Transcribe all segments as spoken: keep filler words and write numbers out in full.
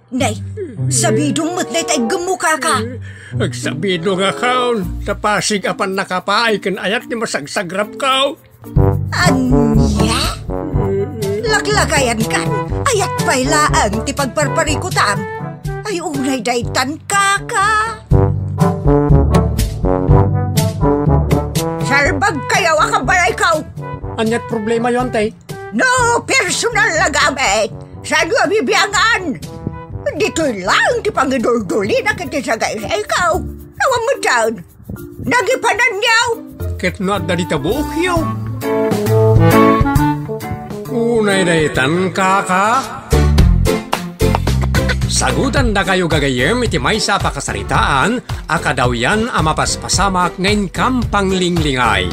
Nay, sabidong met dayta iggemmo, kaka. Agsabidongakon, ta pasig a pannakapaay ken ayat ti masagsagrapko. Ania? Laklakayankan, ayat pay laeng ti pagparparikutam. Ay, unay daytan, kaka. Salbagkayo a kabalayko. Aniat problemayo, ante? No personal a gamit, saanyo a bibiangan? Ditoy laeng ti pangiduldulina ken ti sagaysayko. Awan met saan. Nagipananyo. Ket no adda dita buokyo. Unay daytan, kaka. Sagutandakayo gagayyem iti maysa a pakasaritaan a kadawyan a mapaspasamak nga inkam panglinglingay.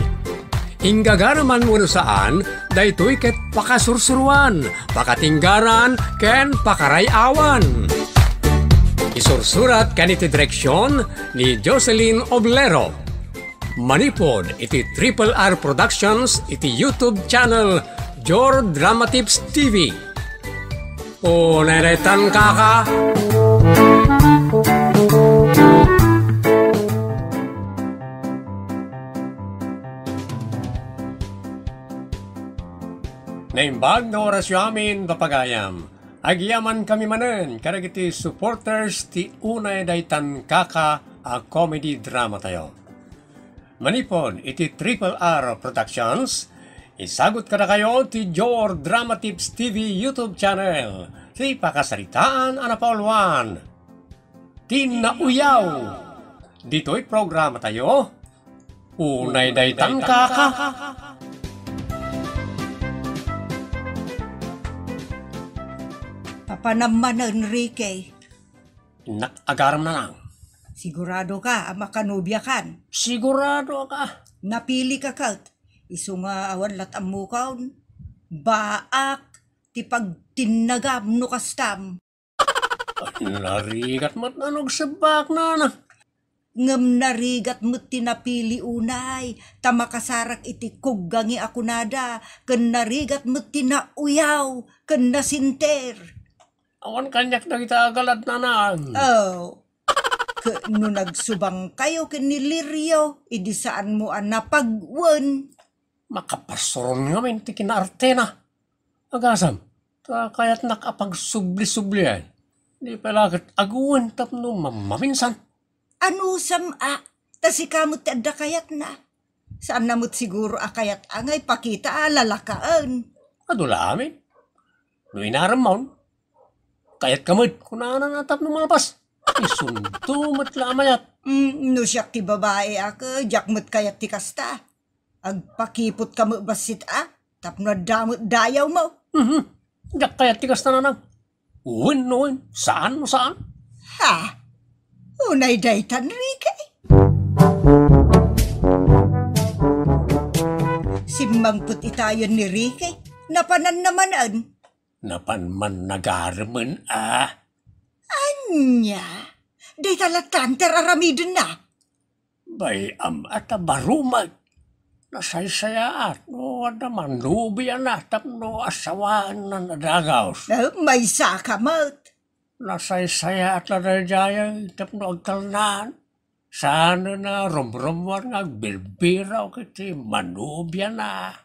Inggagareman wenno saan, daytoy ket pakasursuroan, pakatinggaran, ken pakaray-awan. Isursurat ken iti direksion ni Jocelyn Oblero. Manipud iti Triple R Productions iti YouTube channel Jor Dramatips T V. O, neretan, kaka. Naimbag nga orasyo amin, papagayam. Agyamankami manen kadagiti supporters ti unay daytan, kaka, a comedy dramatayo. Manipud iti Triple R Productions, isagut kadakayo ti Jor Drama Tips T V YouTube channel, ti pakasaritaan a napauluan, ti nauyaw. Ditoy programatayo, unay daytan, kaka. Papanam manen, Ricky. Innak agarem, nanang. Sigurado ka a makanobiakan? Sigurado ka. Napili ka ket. Isu nga awan lat ammokon. Baak ti pagtinnagam no kastam. Ay, narigat met no agsebbak, nanang. Ngem narigat met ti napili unay, ta makasarak iti kuggangi a kunada, ken narigat met ti nauyaw ken nasinter. Awan kaniak dagita agalad, nanang. Oh. Ket no nagsubangkayo ken ni Lirio, idi saanmo a napagwen. Makapasuron ngamin ti kinaartena. Agasam, ta kayatnak a pagsubli-sublian. Di pay la ket agwen tapno mam-, maminsan. Anusam a, ta sika met ti adda kayatna. Saanna met siguro a kayat a nga ipakita a lalakaen. Adu la amin. No inaremmon, kayatka met, kunana nga tapno malpas. Isunto met la a mayat. Mm, no siak ti babai a ket, diak met kayat ti kasta. Agpakipotka met bassit a, tapno adda met dayawmo. Mhm. Diak kayat ti kasta, nanang. Wen no wen, saan no saan. Ha? Unay daytan, Ricky? Simmangpet itayon ni Ricky. Napananna manen. Napan man nagaremen a. Ania? Dayta latta ti ar-aramidenna. Bay-am a ta baro met. Nasaysayaat no adda manobiana tapno asawaenna a dagus. Eh, maysaka met. Nasaysayaat la daydiay tapno agtalnaan. Saan a rumrummuar nga agbirbirok iti manobiana.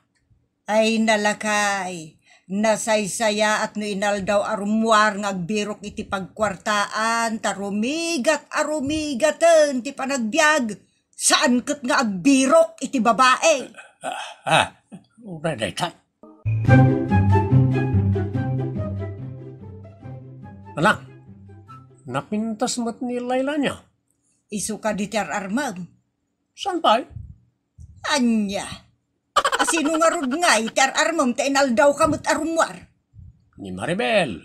Ay, nalakay, nasaysayaat no inaldaw a rummuar nga agbirok iti pagkuartaan, ta rumigat a rumigaten ti panagbiag, saan ket nga agbirok iti babai. Ah, ah, unay daytan. Anak, napintas met ni Laila nia? Isu kadi ti ar-armem. Saan pay? Ania? A sino ngarud ngay ti ar-armem ta inaldawka met a rummuar? Ni Maribel,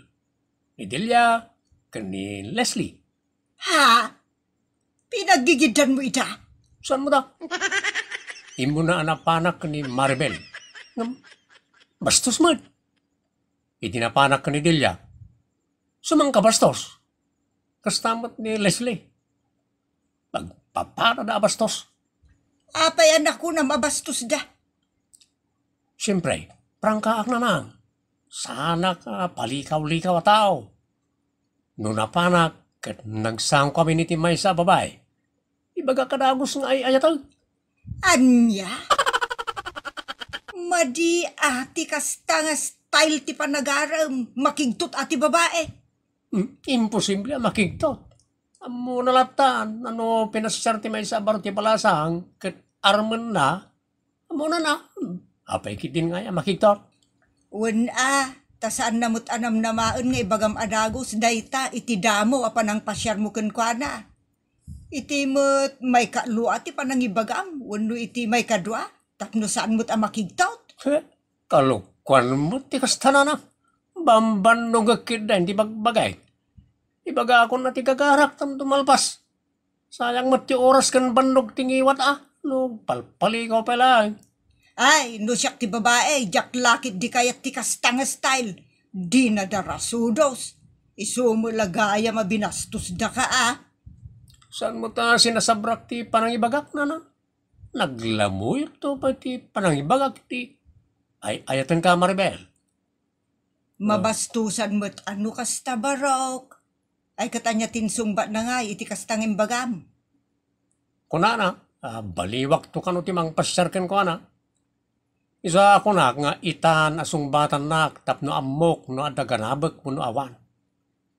ni Delia, ken ni Leslie. Ha? Pinaggigiddanmo ida? Saan mo da? Immuna a napanak ni Maribel. Ngem, bastos met. Idi napanak ken ni Delia, sumangkabastos. Kasta met ni Leslie. Pagpapanada a bastos. Apay a nakunam a bastos da? Siempre, prangkaak nanang. Saanak a palikaw-likaw a tao. No napanak ket nagsangko amin iti maysa a babai, ibagak a dagus nga ay-ayatek. Ania? Madi a ti kasta nga style ti panagarem, makigtot a ti babai? Hmm, imposible a makigtot. Ammona latta, no pinasiar ti maysa a baro ti balasang, ket armenna, ammona na. Hmm, apay ketdin nga ay a makigtot? Wen a, ta saanna met a namnamaen nga ibagam a dagus dayta iti damo a panangpasiarmo kenkuana. Iti met maikatlo a ti panangibagam wenno iti maikadua tapno saan met a makigtot? He, kalokuan met ti kasta, nana. Bambannogek ketdin ti bagbagak. Ibagakon a ti gagarak tapno malpas. Sayang met ti oras ken bannog ti ngiwat a. No, palpalikaw pay laeng. Ay, no siak ti babai, diak la ketdi kayat ti kasta nga style. Dinadarasudos. Isu met la gayam a binastosdaka a. Saan met a sinasabrak ti panangibagak, nana? Naglamuyokto pay ti panangibagak ti ay-ayatenka, Maribel. Mabastosan met a no kasta, barok. Ay, ket ania ti insungbatna ngay iti kasta nga imbagam? Kunana, a, baliwakto kano ti mangpasiar kenkuana. Isu a kunak nga itan a sungbatannak tapno ammok no adda ganabek wenno awan.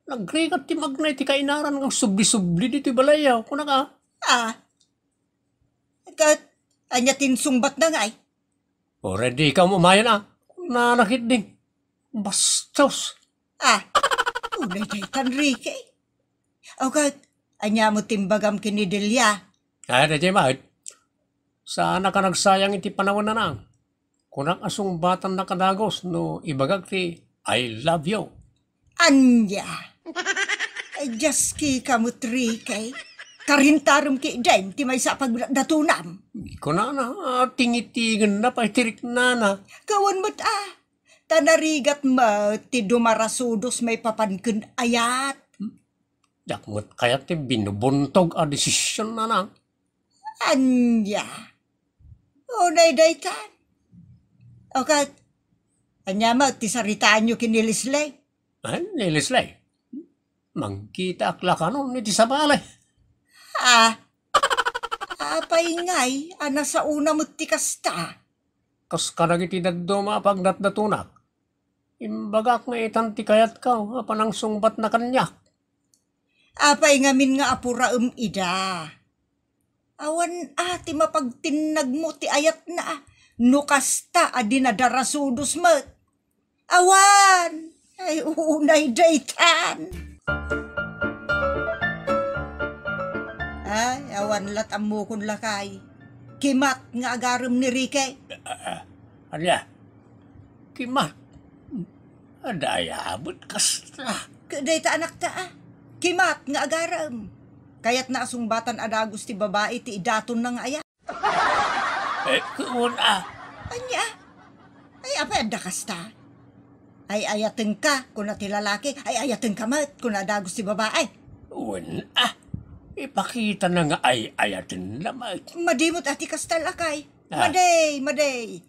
Nagrigat ti magna iti kainaran nga subli-subli ditoy balayyo, kunak a. Ah. Ket ania ti insungbatna ngay? Uray dika umayen a. Kunana ketdin. Bastos. Ah, unay daytan, Ricky. Aw ket, ania met ti imbagam ken ni Delia? Ah, daydiay met. Saanak a nagsayang iti panawen, nanang. Kunak a sungbatannak a dagus no ibagak ti "I love you." Ania? Ay, diaskika met, Ricky. Karintarem ketdin ti maysa a pagdatunam. Kunana, ah, tingitigenna pay ti riknana. Kawan met a. Ta narigat met ti dumarasudos maipapan ken ayat. Diak met kayat ti binubuntog a desisionna, nana. Ania? Unay daytan. O ket, ania met ti saritaanyo ken ni Leslie? Ah, ni Leslie? Mangkitaak la kanon iti sabali. Ah, apay ngay a nasaona met ti kasta? Kas kadagiti dadduma a pagdatdatunak, imbagak nga itan ti kayatko a panangsungbatna kaniak. Apay ngamin nga apuraem ida? Awan a ti mapagtinnagmo ti ayatna, no kasta a dinadarasudos met. Awan! Ay, unay daytan! Ay, awan lat ammokon lakay. Kimat nga agarem ni Ricky. Ah, ah, ania? Kimat? Adda aya met kasta? Ket dayta anakta a. Kimat nga agarem. Kayatna a sungbatan a dagus ti babai ti idatonna nga aya. Eh, kuon a. Ania? Ay, apay adda kasta? Ay-ayatenka, kuna ti lalaki, ay-ayatenka met, kuna dagus ti babai. Wen a, ipakitana nga ay-ayatenna met. Madimot a ti kasta lakay. Ah. Madey, madey.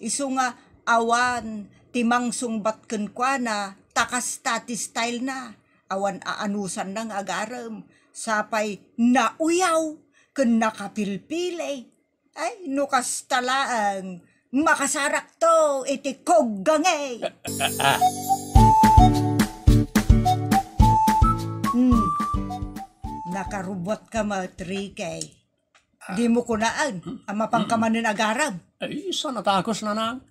Isu nga awan ti mangsungbat kenkuana, ta kasta ti style na. Awan aanusanna nga agarem, sapay nauyaw ken nakapilpili. Ay, no kasta laeng, makasarakto iti kuggangi. Ah, ah, ah. Hmm. Nakarubuatka met, Ricky. Dimo kunaen a mapanka manen agarem. Ay, saan a takos, nanang?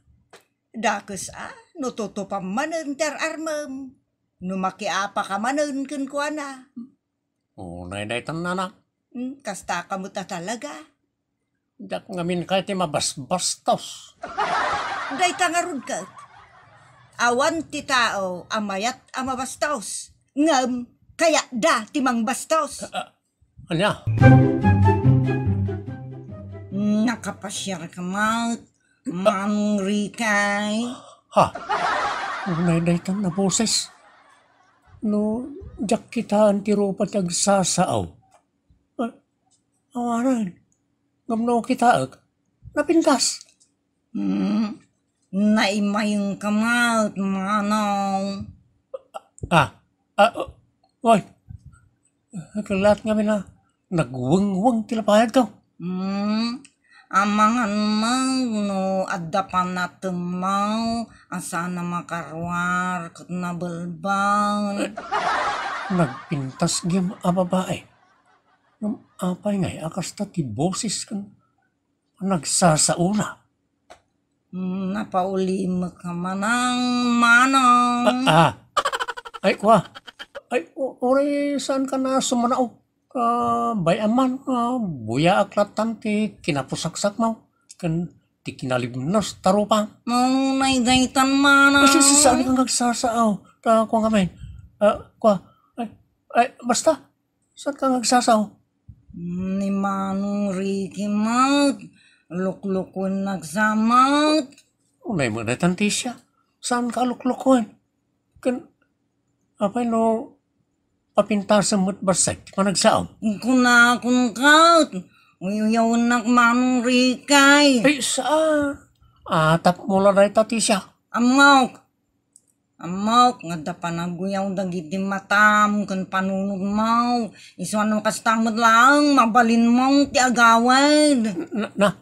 Dakes a, no tutupam manen ti ar-armem, no makiapaka manen kenkuana. Unay daytan, nana. Hmm, kastaka met a talaga. Diak ngamin kayat ti mabasbastos. Dayta ngarud ket, awan ti tao a mayat a mabastos, ngem kayatda ti mangbastos. Ah, ah, ania? Nakapasiarka met, Manong Ricky? Ha? Unay daytan a boses. No, diak kitaen ti rupa ti agsasao. Ah, awanen. Ngem no kitaek, napintas. Hmm, naimayengka met, manong. Ah, ah, oh, Oy, kellat ngamin a nagwengweng ti lapayagko. Hmm, amangan man no adda panatemmaw a saan a makaruar ket nabelbang. Nagpintas gayam a babae. Ngem apay ngay a kasta ti boses ken nagsasaona? Hmm, napaulimek ka manang manang. Ah, ah. Ay, kua. Ay, u-, uray saan ka na sumanao? Ah, bay-am man, ah, buyaak lattan ti kinapusaksakmo ken ti kinalimnos ta rupa. Mao nay daytan manang. Kasi saan ka nagsasaao? Ta, kua ngamin. Ah, kua. Ay, ay, basta. Saan ka nagsasaao? Hmm, ni Manong Ricky met. Luklukuennak sa met. Unay mo daytan ti siak. Saan ka luklukuan? Ken, apay no, papintasem met bassit ti panagsaom? Kunakon ket, uyuyawennak Manong Ricky. Ay, saan? Atapmo la dayta ti siak. Ammok. Ammok, nga adda panaguyaw dagiti matam ken panunotmo. Isu a no kasta met laeng, mabalinmo ti agawid. Na, na,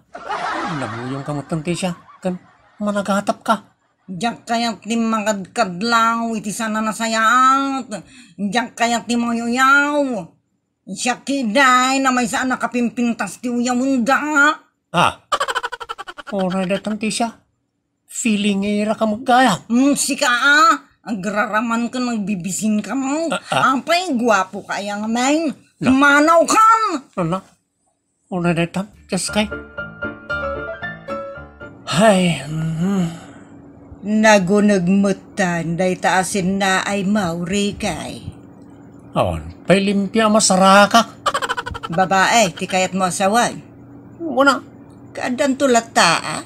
nabuyong ka met ti siak, ken managatap ka. Diak kayat ti makadkadlaw iti saan a nasayaat. Diak kayat ti mauyaw. Siak ketdi a maysa a nakapimpintas ti uyawenda. Ah. Uray daytan ti siak. Feeling ira ka met gayam. Hmm, sika a. Agraraman ka, nagbibisin ka mo. Ah, ah. Apay, guapo ka aya ngamin. Na. Manawkan! Ala. Unay daytan, Jessica. Hay, mhm. Naguneg metten dayta a sinnaay mo, Ricky. Awan pay limpio a masarakak. Babae ti kayatmo a sawen? Wen a. Kaaddanto latta a.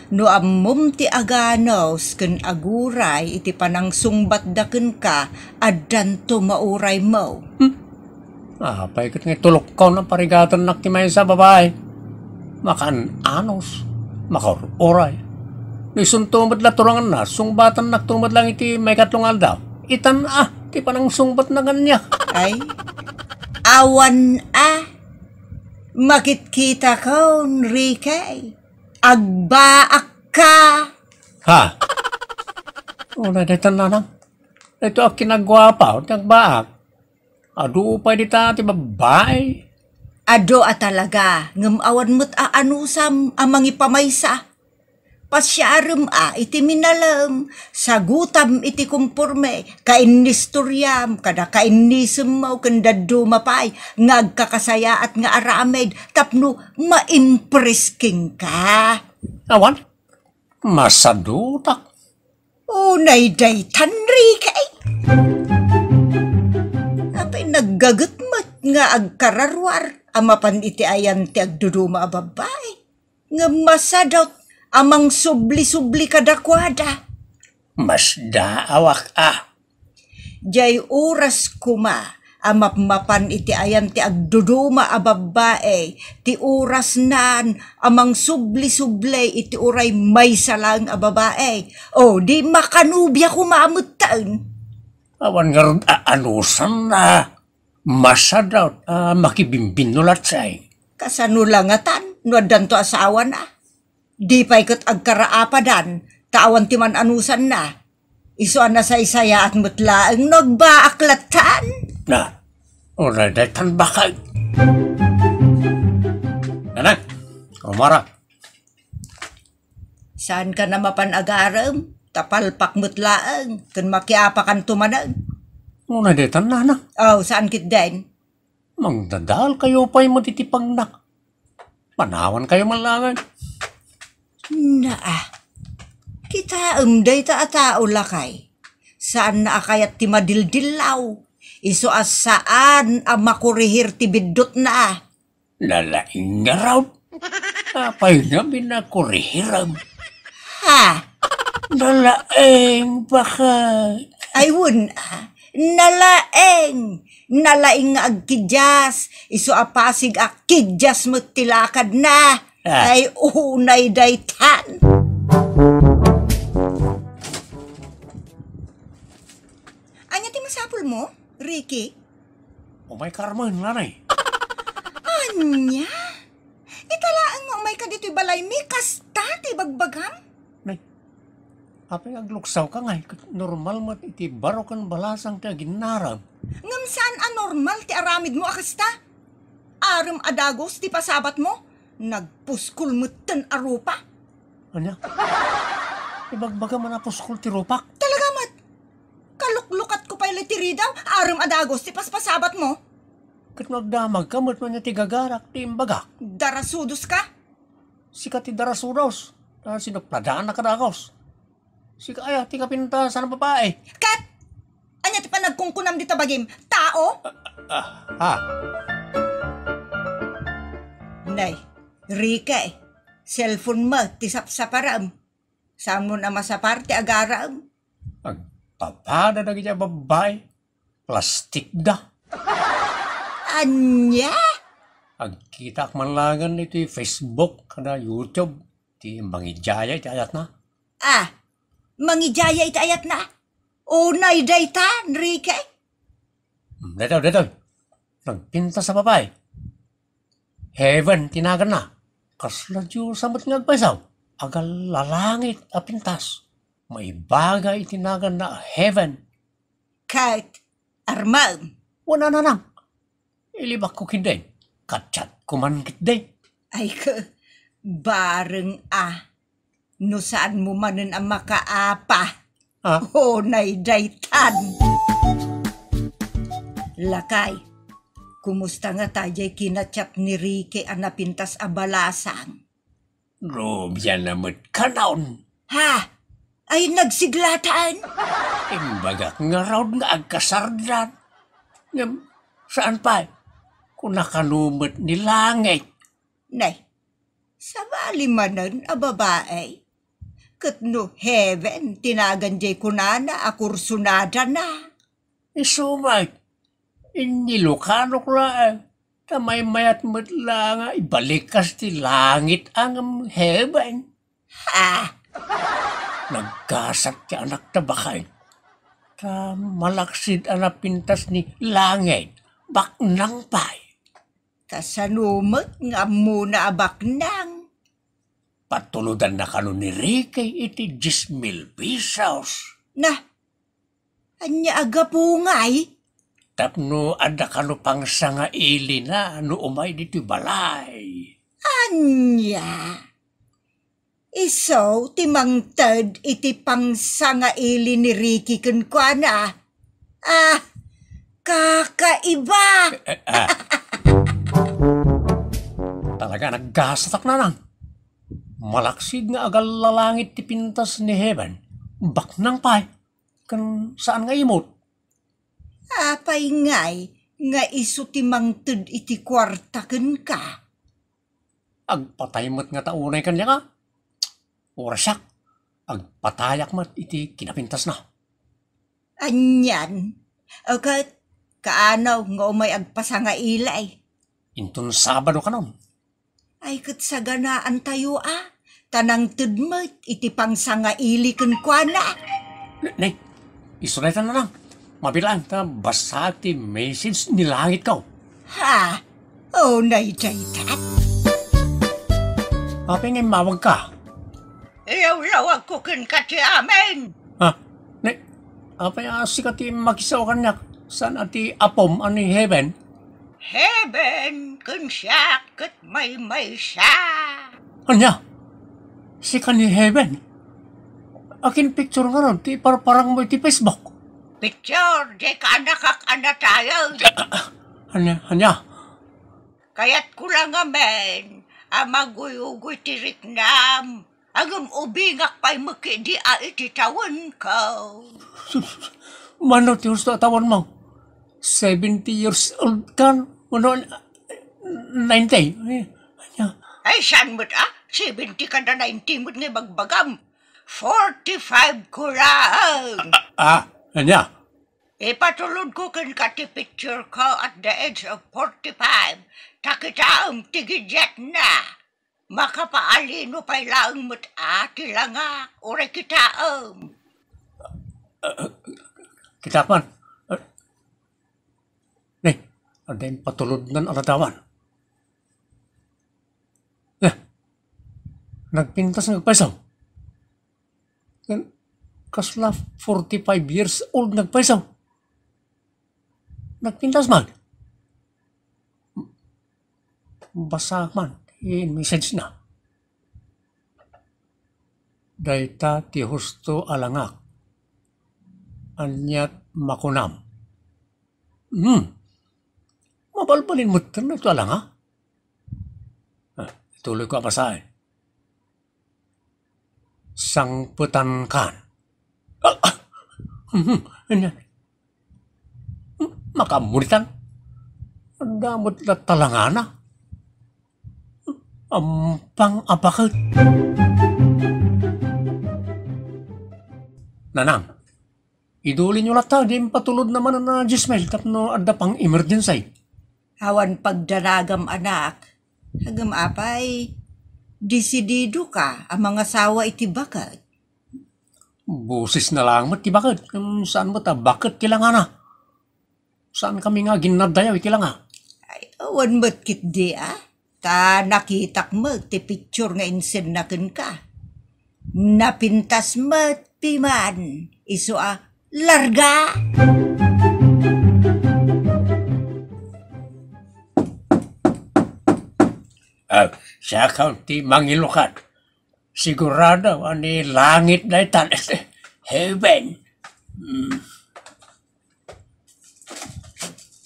No ammom ti aganus ken aguray iti panangsungbatda kenka, addanto mauraymo. Hmm? Apay ket nga itulokkaw a parigatennak ti maysa a babai. Makan-anus, makaur-uray. No isunto met la turanganna, sungbatannakto met laeng iti maikatlo nga aldaw. Itan a, ti panangsungbatna kaniak. Ay, awan a. Makitkitakon, Ricky. Agbaakka. Ha? Unay daytan, nanang. Daytoy a kinaguapaw ti agbaak. Adu pay dita ti babbai? Adu a talaga, ngem awan met a anusam a mangipamaysa. Pasiarem a iti minalem, sagutam iti komporme, kainistoriam, kada kainisem ken dadduma pay nga agkakasayaat nga aramid tapno maimpress kenka. Awan, masadutak. Unay daytan, Ricky. Apay naggaget met nga agkararuar a mapan iti ayan ti agduduma a babbai. Ngem masadut a mangsubli-subli kadakuada. Masdaawak a. Diay oras koma a mapmapan iti ayan ti agduduma a babbai, ti orasnan a mangsubli-subli iti uray maysa laeng a babai. O, di makanobia koma metten. Awan ngarud a anusanna. Masadut a makibimbinno latsay. Kasano la ngatan no addanto asawana? Di pay ket agkaraapadan, ta awan ti man-anusanna. Isu a nasaysayaat met laeng no agbaak lattan. Na, uray daytan bakay. Nanang, umara. Saanka a mapan agarem, ta palpak met laeng, ken makiapakanto manen. Uray daytan, nanang. Aw, saan ketdin? Mangdadael kayo pay met iti pangnak. Panawan kayo man laeng. Naa, kitaem dayta a tao lakay. Saanna a kayat ti madildillaw. Isu a saan a makurihir ti biddutna. Nalaing ngarud. Apay nga binakurihirem? Ha? Nalaing, bakit? Ay, wen, ah. Nalaing! Nalaing nga agkidias. Isu a pasig a kidias met ti lakadna. Ah. Ay, unay daytan. Ania ti masapulmo? Ricky? Umayka remen, nanay. Ania? Ita laeng nga umayka ditoy balaymi, kasta ti ibagbagam? Nay, apay nga agluksawka ngay? Ket normal met iti baro ken balasang ti aginnaram. Ngem saan a normal ti aramidmo a kasta? Arem a dagus ti pasabatmo? Nagpuskol metten a rupa. Ania? Ibagbagam a napuskol ti rupak? Talaga met! Kaluklukatko pay la ti ridaw, arem a dagus ti paspasabatmo. Ket no agdamagka met, ania ti gagarak ti imbagak? Darasudoska? Sika ti darasudos, ta sinupladaannak a dagus. Sika aya ti kapintas a babae. Ket! Ania ti panagkunkunam dita bagim? Tao? Ah, ha? Nay, Ricky, cellphone met ti sapsaparem. Saanmon a masapar ti agarem? Agpapada dagiti a babbai, plastikda. Ania? Agkitak man laengen iti Facebook kada YouTube ti mangidiaya iti ayatna. Ah, mangidiaya iti ayatna? Unay dayta, Enrique? Hmm, daytoy, daytoy. Nagpintas a babai. Heaven ti naganna. Kasla Dios a met nga agpayso. Agallalangit a pintas. Maibaga iti naganna a heaven. Ket, armem. Wen a, nanang. Ilibakko ketdi. Ka-chatko man ketdi. Ay, ke, bareng a. No saanmo manen a makaapa. Ah? Unay daytan. Lakay, kumusta ngata jay kina-chat ni Ricky a napintas a balasang? Rubia na met kanon. Ha? Ay, nagsiglatan? Imbagak ngarud nga agkasardan. Ngem, saan pay? Kuna kano met ni Langit. Nay, sabali manen a babai. Ket no heaven ti nagan jay kunana a kursunadana. Isu met, inilokano laeng, ta maymayat met la nga ibalik kas ti langit a ngem heaven. Ha? Naggasat ti anak ta baken. Ta malaksid a napintas ni Langit, baknang pay. Kasano met nga ammona a baknang? Patulodanna kano ni Ricky iti dies mil pesos. Na, ania a gapu ngay? Tapno adda kano pangsangailina no umay ditoy balay. Ania? Isu ti mangted iti pangsangaili ni Ricky kenkuana. Ah, kakaiba! Eh, eh, ah. Talaga, naggasatak, nanang. Malaksid nga agallalangit ti pintas ni heaven. Baknang pay. Ken saan nga imot? Apay ngay nga isu ti mangted iti kuarta kenka? Agpatay met ngata unay kaniak. Uray siak, agpatayak met iti kinapintasna. Anian? Ket kaano nga umay agpasangaili? Inton Sabado kanon. Ay, ket saganaantayo a, ta nangted met iti pangsangaili kenkuana. Ne, ne, isu dayta, nanang. Mabilang ta basaak ti message ni Langit ko. Ha? Unay dayta? Apay nga immawagka? Iyawlawagko kenka ti amin. Ha? Ne, apay a sika ti makisao kaniak? Saan a ti apom a ni heaven? Heaven ken siak ket maymaysa. Ania? Sika ni heaven? Akin picture ngarud ti iparparangmo iti Facebook? Picture, jay kaanakak a natayen. Ania, ania? Kayatko la ngamin a maguyugoy ti riknam. Ngem ubingak pay met ketdi a iti tawenko. Mano ti husto a tawenmo? Seventy years old kan? Wenno ninety? Eh, ania? Ay, saan met a? Seventy kada ninety met nga ibagbagam. Forty-five ko laeng. Ah, ah, ania? Ipatulodko kenka ti picture ko at the age of forty-five. Ta kitaem ti gidiatna. Makapaalino pay laeng met a ti langak, uray kitaem. Kitaek man. Adda impatulodnan a ladawan. Eh, nagpintas nga agpayso. Ken kasla forty-five years old nga agpayso. Nagpintas man. Basaek man ti message na. Dayta ti husto a langak. Aniat makunam? Hmm. Mabalbalin met ken daytoy a langa. Ah, ituloyko a basaen. Sangpetankan. Ah, ah, mhm, ania? Hmm, makaammo ditan. Adda met latta langana. Ampang a baket. Nanang, idulinyo latta, di impatulod naman a diesmil tapno adda pang emergency. Awan pagdaragam, anak. Ngem apay, desididoka a mangasawa iti baket? Bosesna laeng met ti baket, ngem saan met a baket ti langana. Saankami nga aginnaddayaw iti langa. Ay, awan met ketdi, a? Ta nakitak met ti picture nga insenna kenka. Napintas met piman, isu a larga. Ah, siak ti mangilukat. Sigurado a ni langit daytan. Heaven. Hmm.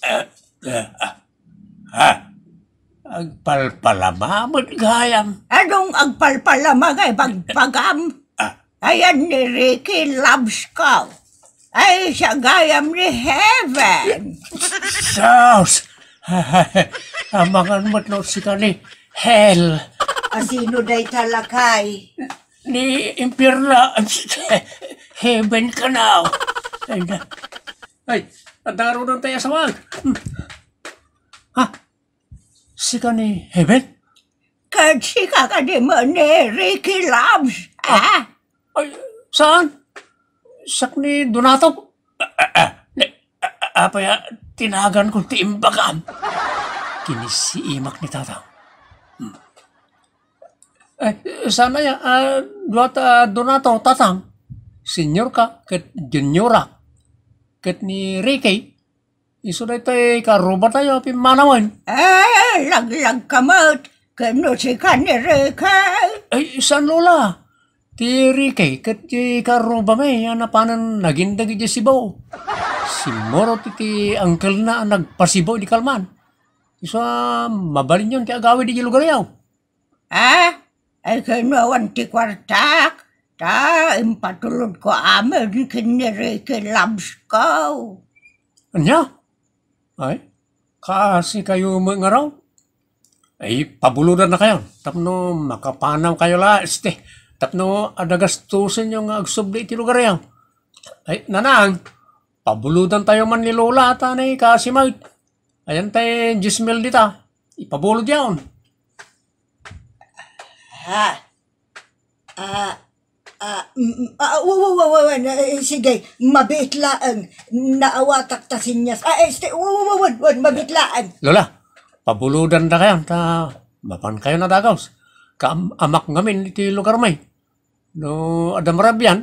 Ah, ah, ah. Ah. Agpalpalama met gayam. Anong agpalpalama nga ibagbagam? Ah. Ayan ni Ricky Loves ko. Ay, siya gayam ni Heaven. Sus! Amangan met no sika ni Hell. Asino dayta, lakay? Ni Impierno. Heaven ka na. Ay, na. Ay, adda ngaruden tay asawa. Hmm. Ha? Sika ni Heaven? Ket sika kadi met ni Ricky Loves, ah? Ay, saan? Siak ni Donato. Ah, ah, ah, ni, ah, ah, apay a tinaganko ti imbagam? Kinisiimak ni Tatang. Hmm. Eh, saan aya, ah, dua ta, Donato, Tatang. Senior ka, ket junior ka. Ket ni Ricky, isu daytoy kaarrubatayo a pimmanawen. Eh, laglagka met. Ken no sika ni Ricky? Ay, saan, Lola? Ti Ricky ket ti kaarrubami a napanen nagindeg idiay Cebu. Simmurot iti angkelna a nagpa-Cebu idi kalman. Isu a mabalinyon ti agawid idiay lugaryo. Ah? Ay, ken no awan ti kuartak, ta impatulodko amin ken ni Ricky Loves ko. Ania? Ay, kaasikayo met ngarud? Ay, pabulodannakayon tapno makapanawkayo la, este, tapno adda gastusenyo nga agsubli iti lugaryo. Ay, Nanang, pabulodantayo man ni Lola ta nakaasi met. Ayan tay diesmil dita. Ipabulodyon. Ah. Ah, ah, mm, ah, wa-, wa-, wa-, wa-, wa-, eh, sige, mabiit laeng. Naawatak ta senior. Ah, este, wa-, wa-, wa-, wa-, wa-, mabiit laeng. Lola, pabulodannakayon ta mapankayon a dagus. Kaam-amak ngamin iti lugarmi. No adda marabian,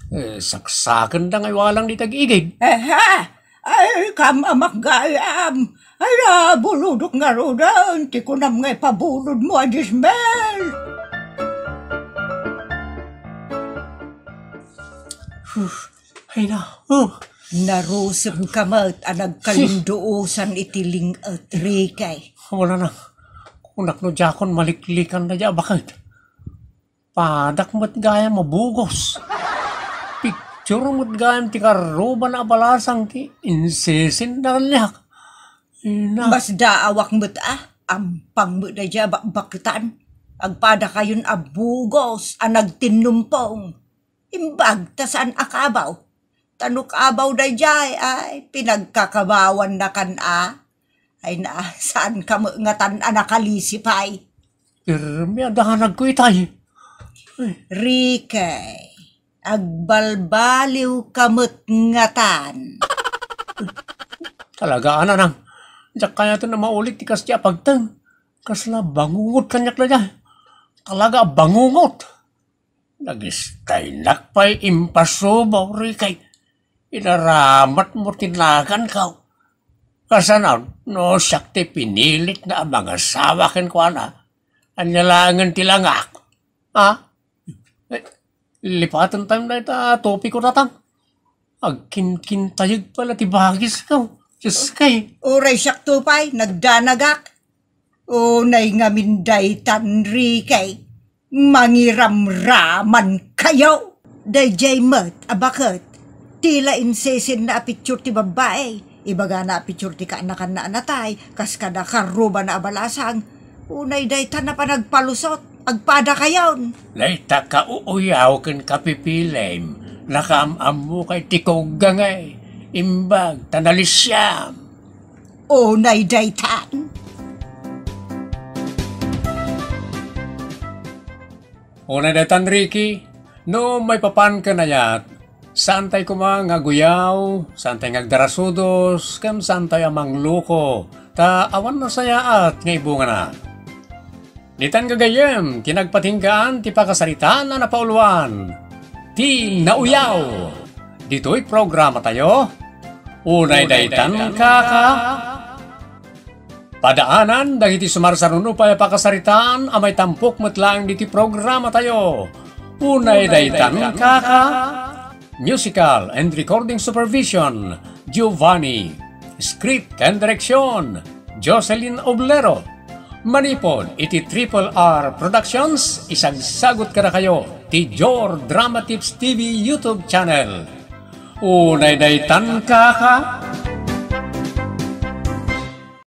eh, saksakenda nga iwalang dita ig-igid. Aha! Ay, kaam-amak gayam. Ay, nabulodok ngaruden ti kunam nga ipabulodmo a diesmil. Huh, ay na, oh. Narusepka met a nagkalinduosan iti ling-et, Ricky. Wala na. Kunak no diakon maliklikan daydiay a baket. Padak met gayam a bugos. Picture met gayam ti karrubana a balasang ti insisenda kaniak. Ina. Masdaawak met a, ampang met daydiay a bakbaketan. Agpadakayon a bugos a nagtinnumpong. Imbag ta saan a kabaw. Ta no kabaw daydiay, ay, pinagkakabawannakan a. Ay na, saanka met ngatan a nakalisi pay? Pirmi a danagko itay. Ay. Ricky, agbalbaliwka met ngatan. Talaga, Nanang. Diak kayat a maulit ti kasdi a pagteng. Kasla bangungot kaniak dayta. Talaga a bangungot. Nagistaynak pay impasubaw, Ricky. Inaramatmo ti naganko. Kasano, no siak ti pinilit nga mangasawa kenkuana? Ania laengen ti langak? Ha? Eh, lipatentayo dayta topiko, tatang. Agkinkintayeg pay la ti bagisko. Dioskay. Uray siak to pay, nagdanagak. Unay ngamin daytan, Ricky. Mangiramramankayo. Daydiay met a baket. Ti la insisinna a picture ti babbai. Ibagana a picture ti kaanakanna a natay, kas kada karrubana a balasang. Unay daytan a panagpalusot, agpadakayon. Dayta kauuyaw ken kapipilim, nakaam-ammokay ti kuggangay, imbag ta nalisiam. Unay daytan. Unay daytan, Ricky, no maipapan ken ayat, saantay koma nga aguyaw, saantay nga agdarasudos, ken saantay a mangloko, ta awan nasayaat nga ibungana. Ditan gagayyem ti nagpatinggaan ti pakasaritaan a napauluan, ti nauyaw. Ditoy programatayo, Unay daytan, kaka. Padaanan dagiti sumarsaruno pay a pakasaritaan a maitampok met laeng ditoy programatayo. Unay daytan, kaka. Musical and recording supervision, Giovanni. Script and direction, Jocelyn Oblero. Manipod iti Triple R Productions, isagsagut kadakayo ti Jor Drama Tips T V YouTube channel. Unay daytan, kaka.